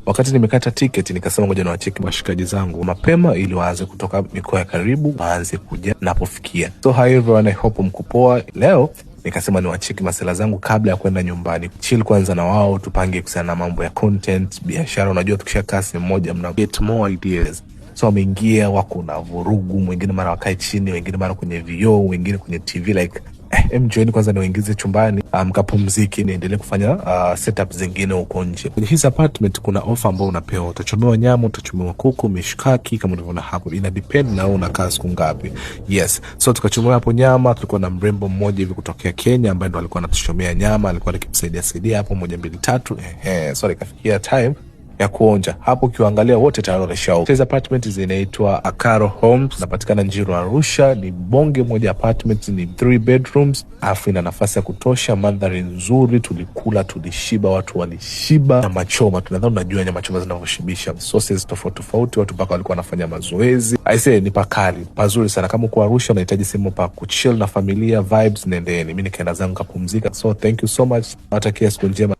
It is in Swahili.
Wakati nimekata tiketi nikasema ngoja niwacheki washikaji zangu mapema ili waanze kutoka mikoa ya karibu waanze kuja napofikia. So hi everyone, I hope mko poa. Leo nikasema niwacheki masela zangu kabla ya kwenda nyumbani, chill kwanza na wao, tupange kuhusiana na mambo ya content, biashara. Unajua tukishakaa sehemu moja mna get more ideas. So wameingia wako na vurugu, mwingine mara wakae chini, wengine mara kwenye vioo, wengine kwenye TV like mjoini kwanza niwaingize chumbani mkapumzike, niendelee kufanya setup zingine huko nje. Kwenye hizi apartment kuna ofa ambayo unapewa, utachomewa nyama, utachomewa kuku, mishkaki kama unavyoona hapo, ina depend na wewe unakaa siku ngapi. Yes, so tukachomewa hapo nyama. Tulikuwa na mrembo mmoja hivi kutokea Kenya ambaye ndo alikuwa anatuchomea nyama, alikuwa akimsaidia saidia hapo moja mbili tatu. Ehe, so ikafikia time ya kuonja hapo, ukiwaangalia wote tayari wameshaoka. Hizi apartment zinaitwa Akaro Homes, napatikana Njiro, Arusha. Ni bonge moja apartment, ni 3 bedrooms, alafu ina nafasi ya kutosha, mandhari nzuri. Tulikula, tulishiba, watu walishiba nyama choma. Tunadhani unajua nyama choma zinavyoshiba, sauces tofauti tofauti, watu mpaka walikuwa wanafanya mazoezi. Aisee, ni pakali pazuri sana. Kama uko Arusha unahitaji sehemu pa kuchill na familia vibes, nendeni. Mi nikaenda zangu kapumzika. So thank you so much, nawatakia siku njema.